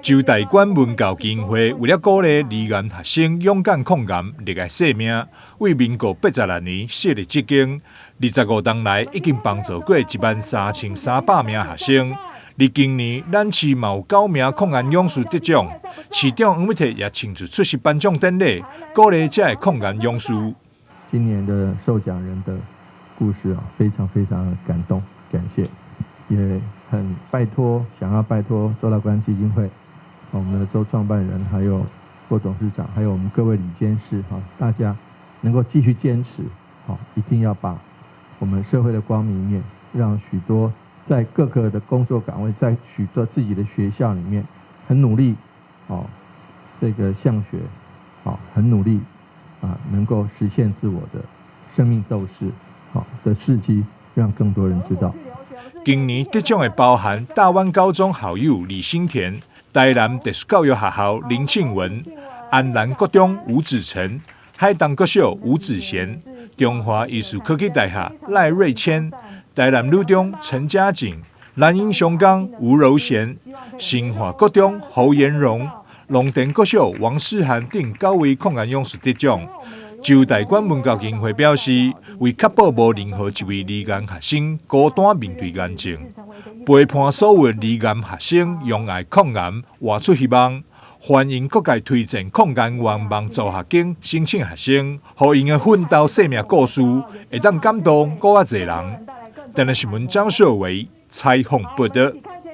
周大觀文教基金會為了鼓勵罹癌學生勇敢抗癌、熱愛生命，為民國86年設立至今，25冬來已經幫助過13,300名學生。而今年咱市嘛有九名抗癌勇士得獎，市長黃偉哲也親自出席頒獎典禮，鼓勵這个抗癌勇士。今年的受獎人的故事啊，非常非常感動，感謝，也很拜託，想要拜託周大觀基金會，我們的周創辦人，還有郭董事長，還有我們各位理監事，哈，大家能夠繼續堅持，好，一定要把我們社會的光明面，讓許多在各個的工作崗位，在許多自己的學校裡面很努力，哦，這個向學，哦，很努力，啊，能夠實現自我的生命鬥士，好的事蹟，讓更多人知道。今年得獎的包含大灣高中校友李新田、台南特殊教育學校林慶文、安南國中吳子成、海東國小吳子賢、中華藝術科技大學賴瑞謙、台南女中陳嘉景、南英雄岡吳柔賢、新華國中侯延榮、龍田國小王思涵等九位抗癌勇士得獎。周大觀文教基金會表示，為確保無任何一位罹癌學生孤單面對癌症，陪伴所有罹癌學生用愛抗癌，活出希望。歡迎各界推薦抗癌願望助學金申請學生，予𪜶的奮鬥生命故事會當感動閣較濟人。台南新聞張秀維採訪報導。